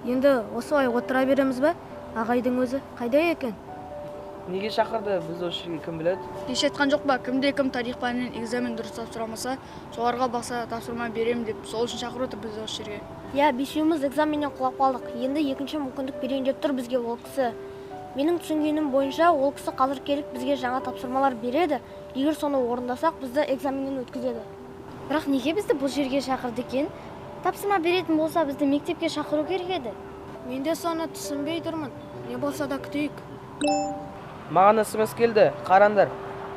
Енді осылай отыра береміз бе? Ағайдың өзі қайда екен? Неге шақырды біз осы жерге, кім біледі? Кеше айтқан жоқ па, кімде кім тарих пәнінен экзамен дұрыс тапсыра алмаса, соларға баса тапсырма беремін деп, сол үшін шақырып отыр бізді осы жерге. Иә, бесеуміз экзаменнен құлап қалдық. Енді екінші мүмкіндік берейін деп тұр бізге ол кісі. Менің түсінгенім бойынша, ол кісі қазір келіп бізге жаңа тапсырмалар береді. Егер соны орындасақ, бізді экзаменнен өткізеді. Бірақ неге бізді бұл жерге шақырды екен? Тапсырма беретін болса, бізді мектепке шақыру керек еді. Мен де соны түсінбей тұрмын. Не болса да күтейік. Маған СМС келді, қараңдар.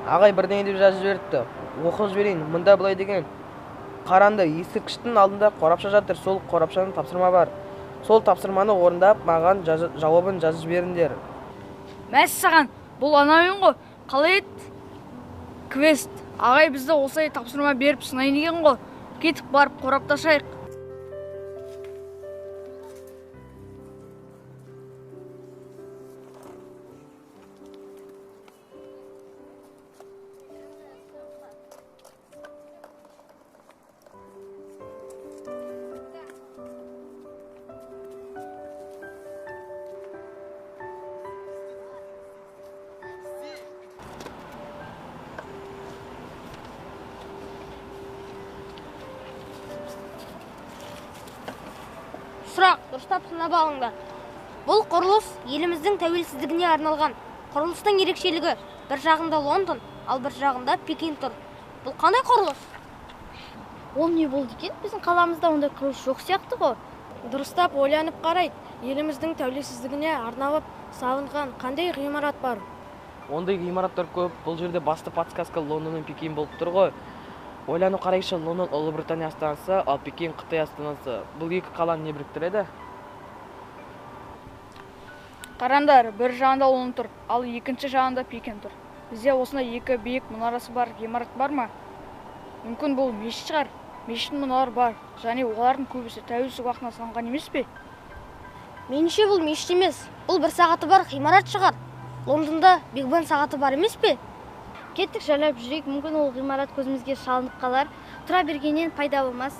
Ағай бірдеңе деп жазып жіберіпті. Оқып жіберейін, мында былай деген. Қараңдар, ескерткіштің алдында қорапша жатыр, сол қорапшаның тапсырма бар. Сол тапсырманы орындап, маған жауабын жазып жіберіңдер. Мәссаған, бұл ана ойын ғой. Қалай еді? Квест. Ағай бізді осылай тапсырма беріп сынайын деген ғой. Кетіп барып қорапты ашайық. Сұрақ, дұрыстап сынап алыңдар. Бұл құрылыс еліміздің тәуелсіздігіне арналған. Құрылыстың ерекшелігі бір жағында Лондон, ал бір жағында Пекин тұр. Бұл қандай құрылыс? Ол не болды екен? Біздің қаламызда ондай құрылыс жоқ сияқты ғой. Дұрыстап ойланып қарайық. Еліміздің тәуелсіздігіне арналып салынған қандай ғимарат бар? Ондай ғимараттар көп. Бұл жерде басты подсказка Лондон мен Пекин болып тұр ғой. Ойланып қарайықшы, Лондон Ұлыбритания астанасы, ал Пекин Қытай астанасы. Бұл екі қаланы не біріктіреді? Қараңдар, бір жағында Лондон тұр, ал екінші жағында Пекин тұр. Бізде осындай екі биік мұнарасы бар ғимарат бар ма? Мүмкін бұл мешіт шығар. Мешіттің мұнаралары бар, және олардың көбісі тәуелсіздік уақытында салынған емес пе? Меніңше бұл мешіт емес, бұл бір сағаты бар ғимарат шығар. Лондонда Биг Бен сағаты бар емес пе? Кеттік, жайлап жүрейік, мүмкін ол ғимарат көзімізге шалынып қалар. Тұра бергеннен пайда болмас.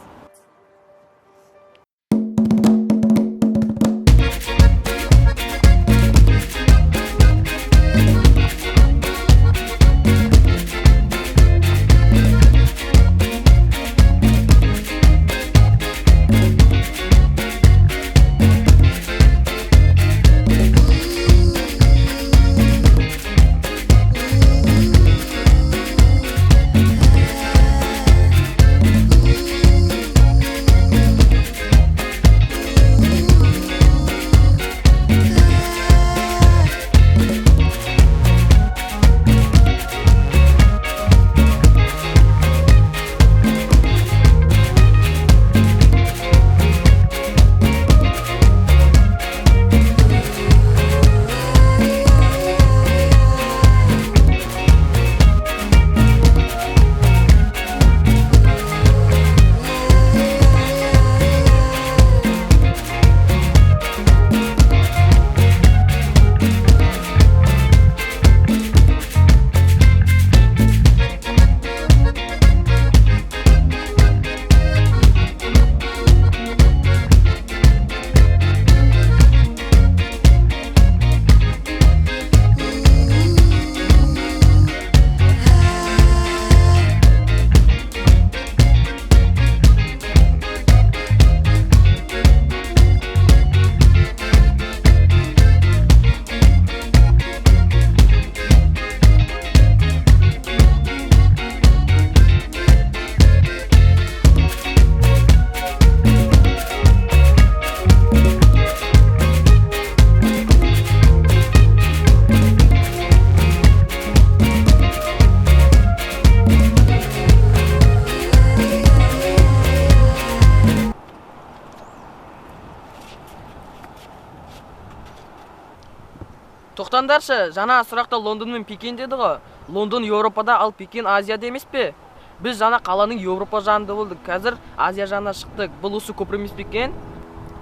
Тоқтаңдаршы, жаңа сұрақта Лондон мен Пекин деді ғой. Лондон Еуропада, ал Пекин Азияда емес пе? Біз жаңа қаланың Еуропа жағында болдық, қазір Азия жағына шықтық. Бұл осы көпір емес пе екен?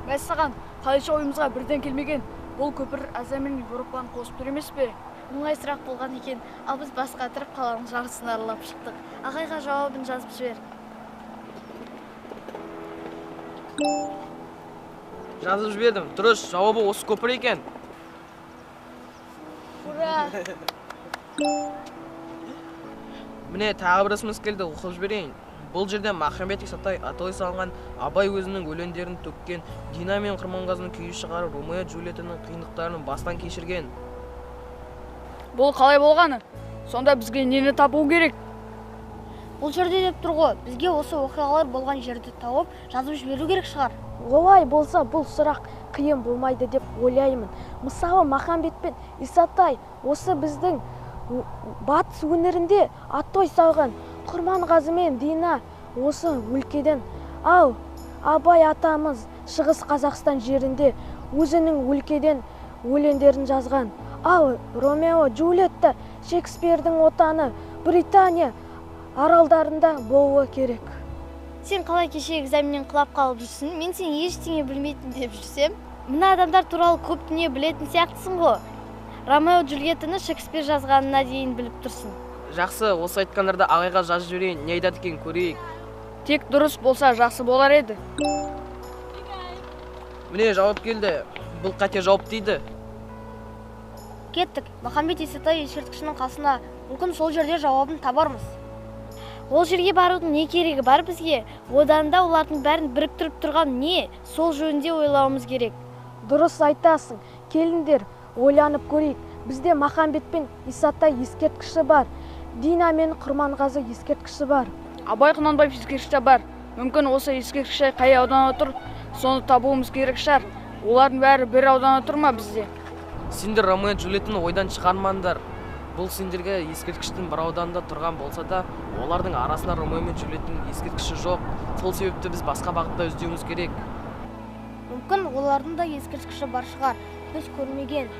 Мәссаған, қалайша ойымызға бірден келмеген. Бұл көпір Азия мен Еуропаны қосып тұр емес пе? Оңай сұрақ болған екен, ал біз бас қатырып қаланың жартысын аралап шықтық. Ағайға жауабын жазып жібер. Жазып жібердім. Дұрыс, жауабы осы көпір екен. Ура! Міне тағы бір смс келді, оқып жіберейін. Бұл жерде Махамбет Исатай атой салған, Абай өзінің өлеңдерін төккен, Дина мен Құрманғазының күйі шығарып, Ромео Джульеттаның қиындықтарын бастан кешірген. Бұл қалай болғаны? Сонда бізге нені табу керек? Бұл жерде деп тұр ғой, бізге осы оқиғалар болған жерді тауып, жазып жіберу керек шығар. Олай болса, бұл сұрақ қиын болмайды деп ойлаймын. Мысалы, Махамбет пен Исатай осы біздің батыс өңірінде атой салған, Құрманғазы мен Дина осы өлкеден, ал Абай атамыз Шығыс Қазақстан жерінде өзінің өлкеден өлеңдерін жазған. Ал Ромео Джульетта Шекспирдің отаны Британия аралдарында болуы керек. Сен қалай кеше экзаменнен құлап қалып жүрсің? Мен сен ештеңе білмейтін деп жүрсем, мына адамдар туралы көп дүние білетін сияқтысың ғой. Ромео Джульеттаны Шекспир жазғанына дейін біліп тұрсың. Жақсы, осы айтқандарды ағайға жазып жіберейін, не айтады екен көрейік. Тек дұрыс болса жақсы болар еді. Міне жауап келді. Бұл қате жауап дейді. Кеттік, Махамбет Исатай ескерткішінің қасына. Мүмкін сол жерде жауабын табармыз. Ол жерге барудың не керегі бар бізге? Одан да олардың бәрін біріктіріп тұрған не? Сол жөнінде ойлауымыз керек. Дұрыс айтасың. Келіңдер, ойланып көрейік. Бізде Махамбет пен Исатай ескерткіші бар. Дина мен Құрманғазы ескерткіші бар. Абай Құнанбаев ескерткіші бар. Мүмкін осы ескерткіші қай ауданда тұр, соны табуымыз керек шығар. Олардың бәрі бір ауданда тұр ма бізде? Сендер Ромео Джульеттаны ойдан шығармаңдар. Бұл сендерге ескерткіштің бір ауданда тұрған болса да, олардың арасында Ромео мен Джульеттің ескерткіші жоқ. Сол себепті біз басқа бағытта іздеуіміз керек. Мүмкін олардың да ескерткіші бар шығар, біз көрмеген.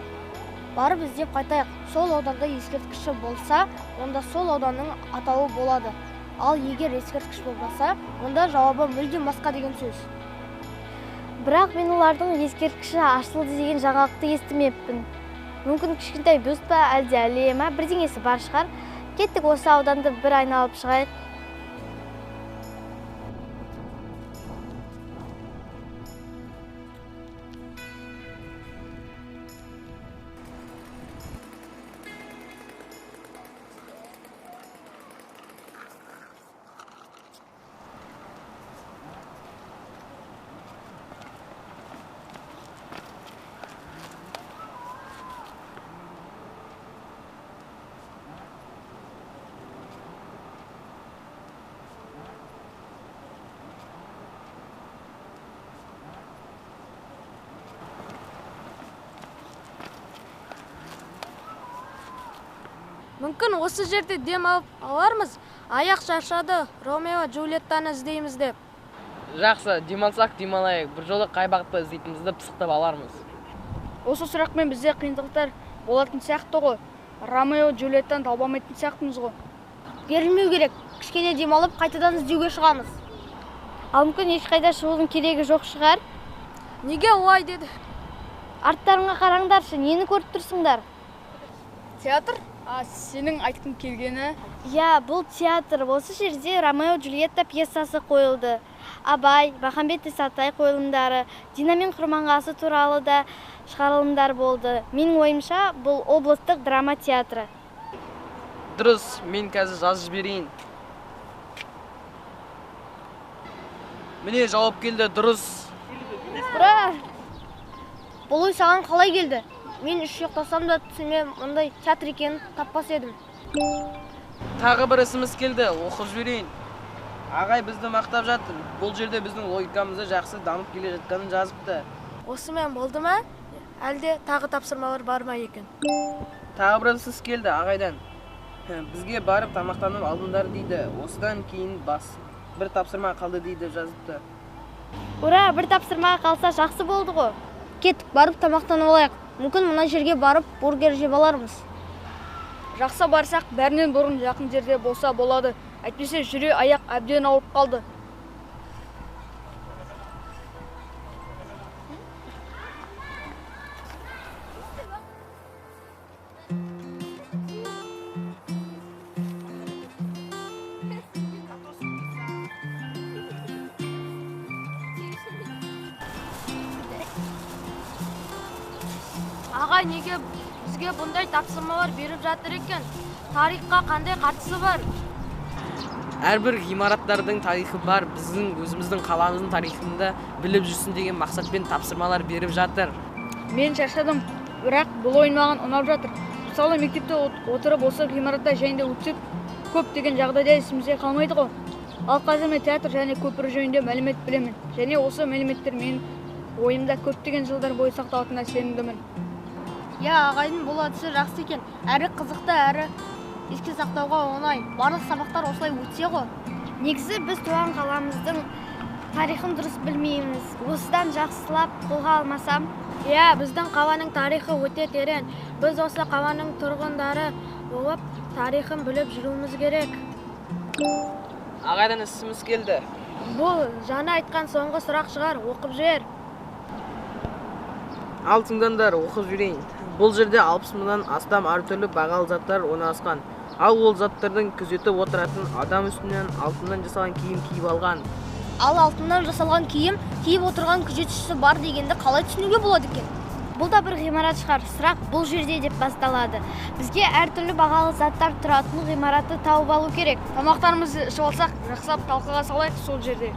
Барып іздеп қайтайық. Сол ауданда ескерткіші болса, онда сол ауданның атауы болады. Ал егер ескерткіш болмаса, онда жауабы мүлдем басқа деген сөз. Бірақ мен олардың ескерткіші ашылды деген жаңалықты естімеппін. Мүмкін кішкентай бюст па, әлде аллея ма, бірдеңесі бар шығар. Кеттік, осы ауданды бір айналып шығайық. Мүмкін осы жерде дем алып алармыз. Аяқ шаршады, Ромео Джульеттаны іздейміз деп. Жақсы, демалсақ демалайық. Бір жолы қай бағытта іздейтінімізді пысықтап алармыз. Осы сұрақпен бізде қиындықтар болатын сияқты ғой. Ромео Джульеттаны таба алмайтын сияқтымыз ғой. Берілмеу керек. Кішкене демалып қайтадан іздеуге шығамыз. Ал мүмкін ешқайда шығудың керегі жоқ шығар. Неге олай деді? Арттарыңа қараңдаршы, нені көріп тұрсыңдар? Театр? А сенің айтқың келгені? Иә, бұл театр. Осы жерде Ромео Джульетта пьесасы қойылды. Абай, Махамбет Исатай қойылымдары, Дина мен Құрманғазы туралы да шығарылымдар болды. Менің ойымша, бұл облыстық драма театры. Дұрыс, мен қазір жазып жіберейін. Міне жауап келді, дұрыс. Ура! Бұл ой саған қалай келді? Мен үш ұйықтасам да түсіме мұндай театр екенін таппас едім. Тағы бір смс келді, оқып жіберейін. Ағай бізді мақтап жатыр. Бұл жерде біздің логикамызды жақсы дамып келе жатқанын жазыпты. Осымен болды ма? Әлде тағы тапсырмалар бар ма екен? Тағы бір смс келді ағайдан. Бізге барып тамақтанып алдыңдар дейді. Осыдан кейін бір тапсырма қалды дейді жазыпты. Ура, бір тапсырма қалса жақсы болды ғой. Кеттік, барып тамақтанып алайық. Мүмкін мына жерге барып бургер жеп алармыз. Жақсы барсақ, бәрінен бұрын жақын жерде болса болады. Әйтпесе жүре аяқ әбден ауырып қалды. Ағай неге бізге бұндай тапсырмалар беріп жатыр екен? Тарихқа қандай қатысы бар? Әрбір ғимараттардың тарихы бар. Біздің өзіміздің қаламыздың тарихында біліп жүрсін деген мақсатпен тапсырмалар беріп жатыр. Мен шаршадым, бірақ бұл ойын маған ұнап жатыр. Мысалы, мектепте отырып осы ғимаратта жайында өтсек, көптеген жағдайда есімізде қалмайды ғой. Ал қазір мен театр және көпір жөнінде мәлімет білемін. Және осы мәліметтер менің ойымда көптеген жылдар бойы сақталатынына сенімдімін. Иә, ағайдың бұл әдісі жақсы екен. Әрі қызықты, әрі еске сақтауға оңай. Барлық сабақтар осылай өтсе ғой. Негізі біз туған қаламыздың тарихын дұрыс білмейміз. Осыдан жақсылап қолға алмасам. Иә, біздің қаланың тарихы өте терең. Біз осы қаланың тұрғындары болып тарихын біліп жүруіміз керек. Ағайдан ісіміз келді. Бұл жаңа айтқан соңғы сұрақ шығар, оқып жібер. Ал тыңдаңдар, оқып жіберейін. Бұл жерде 60 мыңнан астам әртүрлі бағалы заттар орналасқан. Ал ол заттардың күзетіп отыратын адам үстінен алтыннан жасалған киім киіп алған. Ал алтыннан жасалған киім киіп отырған күзетшісі бар дегенді қалай түсінуге болады екен? Бұл да бір ғимарат шығар. Сұрақ бұл жерде деп басталады. Бізге әртүрлі бағалы заттар тұратын ғимаратты тауып алу керек. Тамақтарымызды ішіп алсақ, жақсылап талқыға салайық сол жерде.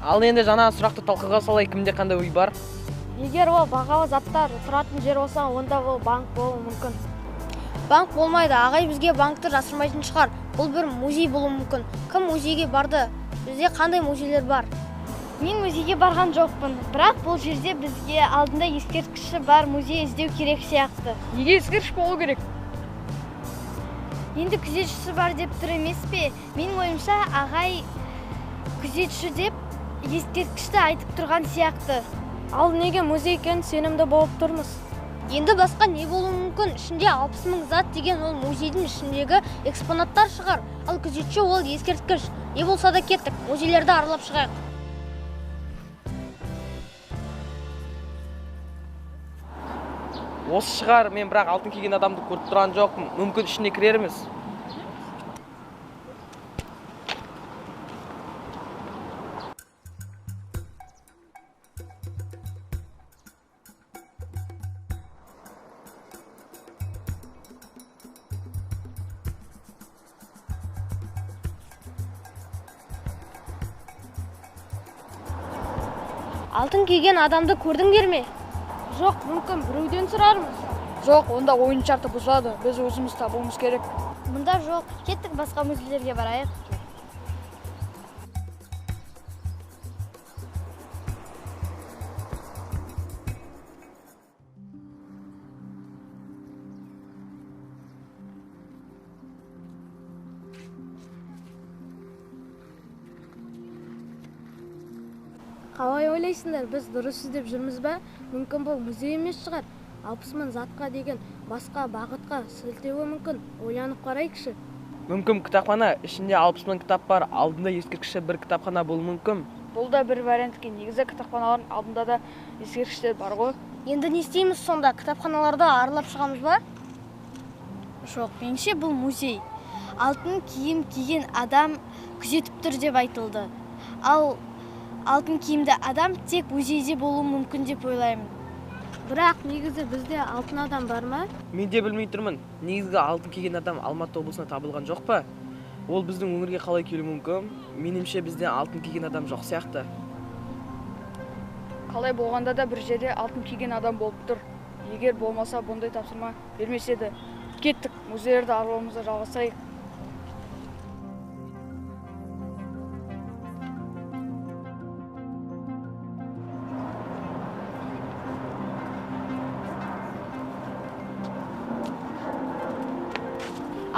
Ал енді жаңа сұрақты талқыға салайық, кімде қандай ой бар? Егер ол бағалы заттар тұратын жер болса, онда ол банк болуы мүмкін. Банк болмайды, ағай бізге банкті жасырмайтын шығар. Бұл бір музей болуы мүмкін. Кім музейге барды? Бізде қандай музейлер бар? Мен музейге барған жоқпын, бірақ бұл жерде бізге алдында ескерткіші бар музей іздеу керек сияқты. Неге ескерткіш болу керек? Енді күзетшісі бар деп тұр емес пе? Менің ойымша, ағай күзетші деп ескерткішті айтып тұрған сияқты. Ал неге музей екенін сенімді болып тұрмыз? Енді басқа не болуы мүмкін? Ішінде 60 мың зат деген ол музейдің ішіндегі экспонаттар шығар. Ал күзетші ол ескерткіш. Не болса да кеттік, музейлерді аралап шығайық. Осы шығар, мен бірақ алтын киген адамды көріп тұрған жоқпын. Мүмкін ішіне кірерміз. Алтын киген адамды көрдіңдер ме? Жоқ, мүмкін біреуден сұрармыз. Жоқ, онда ойын шарты бұзылады. Біз өзіміз табуымыз керек. Мұнда жоқ. Кеттік, басқа музейлерге барайық. Қалай ойлайсыңдар, біз дұрыс іздеп жүрміз бе? Мүмкін бұл музей емес шығар. 60 мың затқа деген басқа бағытқа сілтеуі мүмкін. Ойланып қарайықшы. Мүмкін кітапхана, ішінде 60 мың кітап бар, алдында ескерткіші бір кітапхана болуы мүмкін. Бұл да бір вариант екен. Негізі кітапханалардың алдында да ескерткіштер бар ғой. Енді не істейміз сонда? Кітапханаларды аралап шығамыз ба? Жоқ, меніңше бұл музей. Алтын киім киген адам күзетіп тұр деп айтылды. Ал алтын киімді адам тек музейде болуы мүмкін деп ойлаймын. Бірақ негізі бізде алтын адам бар ма? Мен де білмей тұрмын. Негізгі алтын киген адам Алматы облысына табылған жоқ па? Ол біздің өңірге қалай келуі мүмкін? Меніңше бізде алтын киген адам жоқ сияқты. Қалай болғанда да бір жерде алтын киген адам болып тұр. Егер болмаса бұндай тапсырма бермес еді. Кеттік, музейлерді аралауымызды жалғастырайық.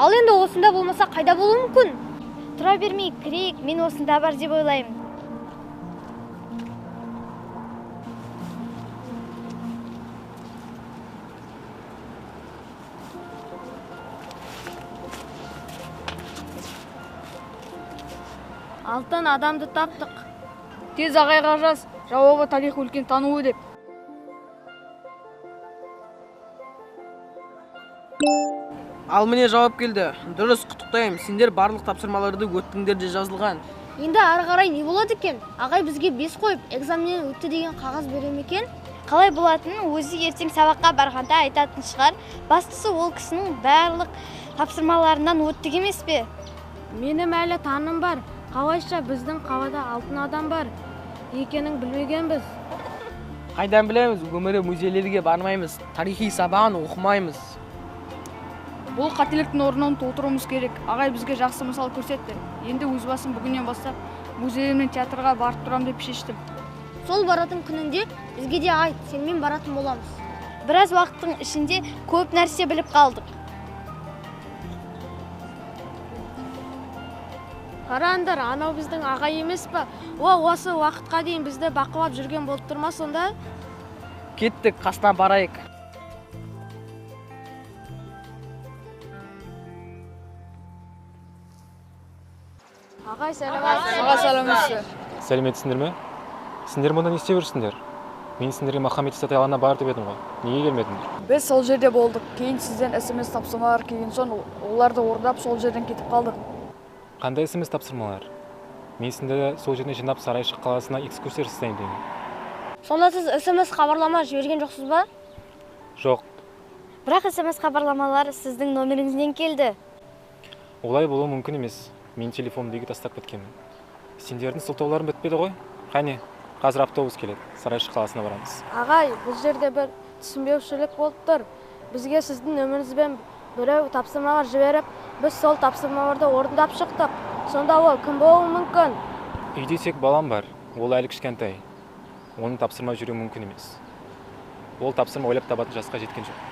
Ал енді осында болмаса қайда болуы мүмкін? Тұра бермей кірейік, мен осында бар деп ойлаймын. Алтын адамды таптық. Тез ағайға жаз, жауабы тарих өлкені тануы деп. Ал міне жауап келді. Дұрыс, құттықтаймын. Сендер барлық тапсырмаларды өттіңдер де жазылған. Енді ары қарай не болады екен? Ағай бізге 5 қойып, экзаменнен өтті деген қағаз бере ме екен? Қалай болатынын өзі ертең сабаққа барғанда айтатын шығар. Бастысы ол кісінің барлық тапсырмаларынан өттік емес пе? Менің әлі таным бар. Қалайша біздің қалада алтын адам бар екенін білмегенбіз. Қайдан білеміз? Өмірі музейлерге бармаймыз, тарихи сабағын оқымаймыз. Бұл қателіктің орнын толтыруымыз керек. Ағай бізге жақсы мысал көрсетті. Енді өз басым бүгіннен бастап музей мен театрға барып тұрам деп шештім. Сол баратын күнінде бізге де айт, сенімен баратын боламыз. Біраз уақыттың ішінде көп нәрсе біліп қалдық. Қараңдар, анау біздің ағай емес пе? О, осы уақытқа дейін бізді бақылап жүрген болып тұр ма сонда? Кеттік, қасына барайық. Ағай, сәлеметсіз. Аға, сәлеметсіз. Сәлеметсіңдер ме? Сендер мұнда не істеп жүрсіңдер? Мен сендерге Махамбет Исатай алаңына бар деп едім ғой. Неге келмедіңдер? Біз сол жерде болдық. Кейін сізден СМС тапсырмалар келген соң оларды орындап сол жерден кетіп қалдық. Қандай СМС тапсырмалар? Мен сендерді сол жерден жинап Сарайшық қаласына экскурсия жасайын дегенмін. Сонда сіз СМС хабарлама жіберген жоқсыз ба? Жоқ. Бірақ СМС хабарламалар сіздің номеріңізден келді. Олай болуы мүмкін емес. Мен телефонымды үйге тастап кеткенмін. Сендердің сылтауларың бітпеді ғой? Қане, қазір автобус келеді. Сарайшық қаласына барамыз. Ағай, бұл жерде бір түсінбеушілік болып тұр. Бізге сіздің нөміріңізбен біреу тапсырмалар жіберіп, біз сол тапсырмаларды орындап шықтық. Сонда ол кім болуы мүмкін? Үйде тек балам бар. Ол әлі кішкентай. Оның тапсырма жүруі мүмкін емес. Ол тапсырма ойлап табатын жасқа жеткен жоқ.